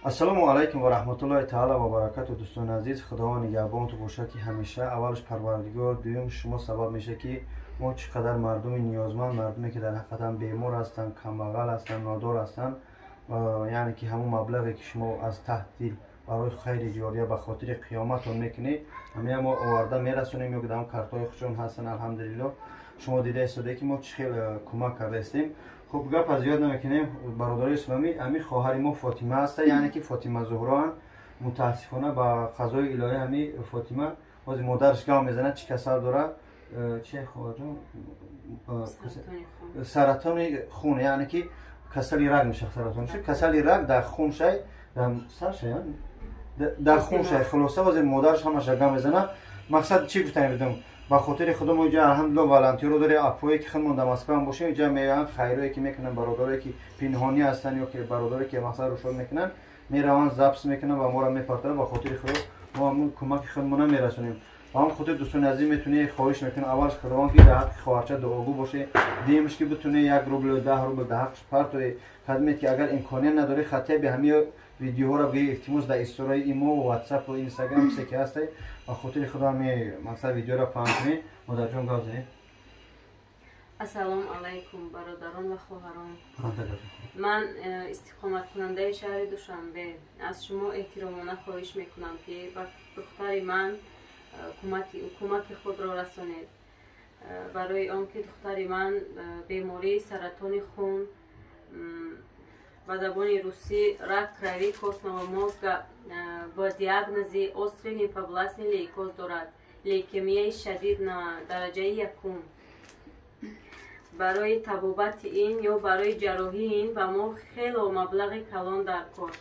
Ассалому алайкум ва раҳматуллоҳи таала ва баракату. Дӯстони азиз, Худованд нигаҳбонту бошад, ки ҳамеша аввалаш Парвардигор, дуюм шумо сабаб мешавад, ки мо чӣ қадар мардуми ниёзманд, мардуме ки дар ҳақиқатан бемор ҳастанд, камбағал ҳастанд, нодор ҳастанд, яъне ки ҳамон маблағе ки шумо аз таҳти дил барои хайри ҷория ба хотири қиёматон мекунед, ҳамия мо оварда мерасонем ё ки дар картҳои худшон ҳастанд. Алҳамдулиллоҳ, шумо дида истода, ки мо чӣ хел кӯмак карда истем. Хуб, гап аз ёд намекунем, бародарои исломӣ. Ҳами хоҳари мо Фотима ҳаста, яъне ки Фотима Зуҳроанд. Мутаассифона, ба қазои илоҳӣ ҳами Фотима, ҳозир модараш гап мезанад, чӣ касал дорад, чи хоҳарҷон? Саратони хун, яъне ки касали раг меша, саратон, касали раг дар хун шай, дар сар шай, дар хун шай. Хулоса, ҳозир модараш ҳамаша гап мезанад. Мақсад чӣ гуфтани будам? Ба хотири худо мо иҷа, алҳамдулилло, волонтёро дорем, апое ки худмон дар Москва ҳам бошем, иҷа меоянд, хайрое ки мекунанд, бародарое ки пинҳонӣ ҳастанд ё ки бародарое ки мақсад рушод мекунанд, мераванд, запись мекунанд ва моро мепартоянд. Ба хотири худо мо ҳамун кӯмаки худмона мерасонем. Ба ҳамон хотир, дӯстони азиз, метунӣ, хоҳиш мекунам, аввалш Худованд ки дар ҳаққи хоҳарча дуогӯ боше, дуюмш ки битунӣ 1 рубл, 10 рубл дар ҳаққаш партои кадмет, ки агар имконият надорӣ, хатия би ҳамин видеоҳоро бигӯи, илтимос, дар истораи имо, Ватсап ва Инстаграм чизе ки ҳастай, ба хотири худо ҳами мақсад видеоро паҳн кунӣ. Модарҷон, гап занед. Ассалому алайкум, бародарон ва хоҳарон. Ман истиқоматкунандаи шаҳри Душанбе аз шумо эҳтиромона хоҳиш мекунам, ки ба духтари ман кӯмаки худро расонед, барои он ки духтари ман бемории саратони хун, ба забони русӣ рак крови костного мозга, бо диагнози острый лимфобластный лейкоз дорад, лейкемияи шадид на дараҷаи якум. Барои табобати ин ё барои ҷарроҳии ин ба мо хело маблағи калон дар кор,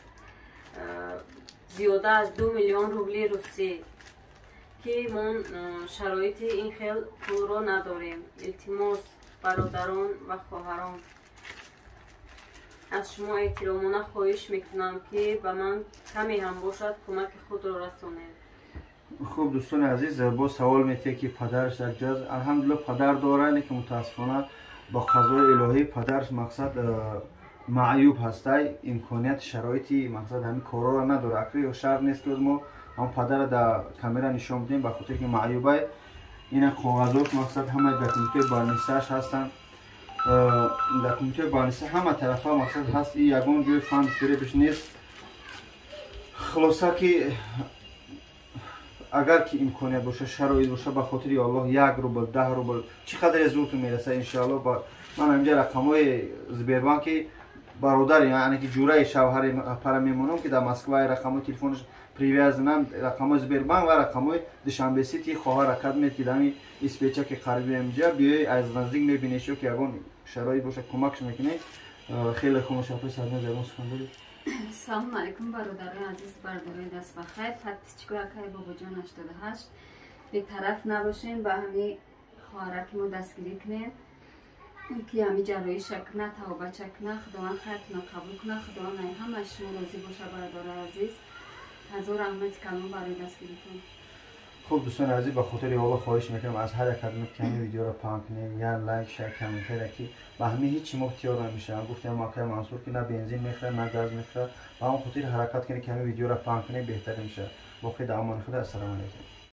зиёда аз 2 миллион рубли русӣ, ки мо шароити ин хел пулро надорем. Илтимос, бародарон ва хоҳарон, аз шумо эҳтиромона хоҳиш мекунам, ки ба ман каме ҳам бошад, кӯмаки худро расонед. Хуб, дӯстони азиз, боз савол метиҳед, ки падараш дар ҷоз. Алҳамдулилло, падар дорад, лекин мутаассифона бо қазои илоҳӣ падараш мақсад маъюб ҳастай, имконият, шароити мақсад ҳамин корҳоро надорад. Акри шарт нест, ки мо ҳам падара дар камера нишон бидем, ба хотире ки маъюбай. Ина коғазош, мақсад ҳамаи документҳои больницааш ҳастанд, документҳои больница ҳама тарафа мақсад ҳаст, и ягон ҷои фанду фиребиш нест. Хулоса, ки агар ки имконият боша, шароит боша, ба хотири Аллоҳ 1 рубл, 10 рубл, чӣ қадаре зуртун мераса, иншоалло. Ман ҳаминҷа рақамҳои Сбербанки бародар, яъне ки ҷураи шавҳари пара мемонам, ки дар Москваи, рақамҳои телефонаш привязанам, рақамҳои Сбербанк ва рақамҳои Душанбе Сити. Хоҳар ракат мед, ки дар ҳамин испечаки қариби ҳаминҷа биёи, аз наздик мебинеш, ё ки ягон шароит боша, кӯмакш мекунед. Хеле хуб мешавад. Садна, ягон сухан доред? Салому алайкум, бародарои азиз, бародарои дастбахайр, подписчикои акаи Бобоҷон 88. Бетараф набошем, ба ҳами хоҳараки мо дастгирӣ кунем, ки ҳами ҷарроҳиша куна, тавбача куна. Худованд хайртона қабул куна, Худованд ай ҳамаи шумо розӣ боша. Бародарои азиз, ҳазор раҳмати калон барои дастгиритон. Хуб, дӯстони азиз, ба хотири Аллоҳ хоҳиш мекунам аз ҳар як кадомет, ки ҳамин видеоро паҳн кунем, як лайк, шер, комментария, ки ба ҳамин ҳеҷ мо ихтиёр намешавам. Гуфтем акай Мансур, ки на бензин мехӯрад, на газ мехӯрад. Ба ҳамон хотир ҳаракат кунед, ки ҳамин видеоро паҳн кунем, беҳтар мешавад. Боқӣ дар амони Худо, ассалому алайкум.